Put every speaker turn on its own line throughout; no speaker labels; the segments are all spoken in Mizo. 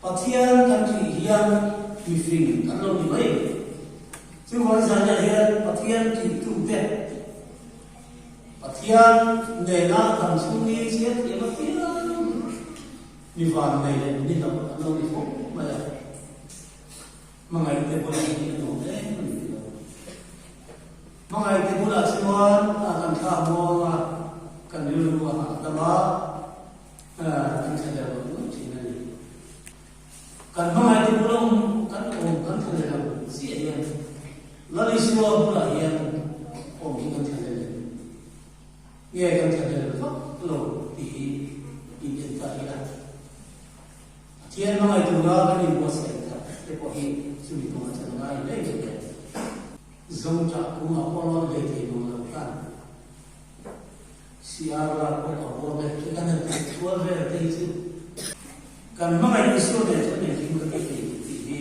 Pathian kan ṭih hian mifing kan lo ni mai. Chuvang zanah hian Pathian ṭihtute, Pathian nena kan chhungni chhiat thiam apiang mi vannei leh ni lo an lo ni fo mai a. Hmangaihte bulah hi a nuam em a ni ti lo. Hmangaihte bulah chuan a kan thla muang a, kan rilru a hahdam a, kan thlahlel lo mai thin a ni. Kan hmangaihte bula awm kan awm kan thlahlel ang chiah hian Lal Isua bulah hian awm hi kan thlahlel em? Nge kan thlahlel vak lo tih hi in en ta ila. Pathian hmangaih tura kan inbuatsaih that te pawh hi chumi kawngah chuan a ngai hle mai e. Zawngṭah kungah pawh rawn hlei thei mang lo khan CR lak pawh a bawm e. Khi kan han tih thual vel te hi chu kan hmangaih Isua nen chuan engkim kan ti thei tih hi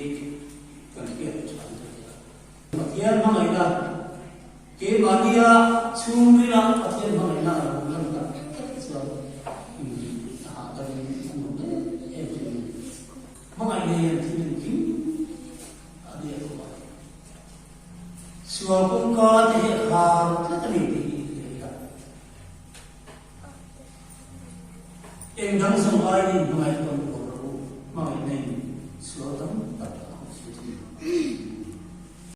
kan hriat tha ang ka ti a. Pathian hmangaihna keimahnia chhungrila Pathian hmangaihna a lo lan tak tak chuan a hahdamin a nuam em em thin a ni. Hmangaihna hian thil engkim a nia khawp a. Sual kawngka te hi a khar tlat a ni tih hi i hria. Eng dang zawng aiin hmangaih tawn tur rawh u, hmangaihna in sual tam tak a khup si thin.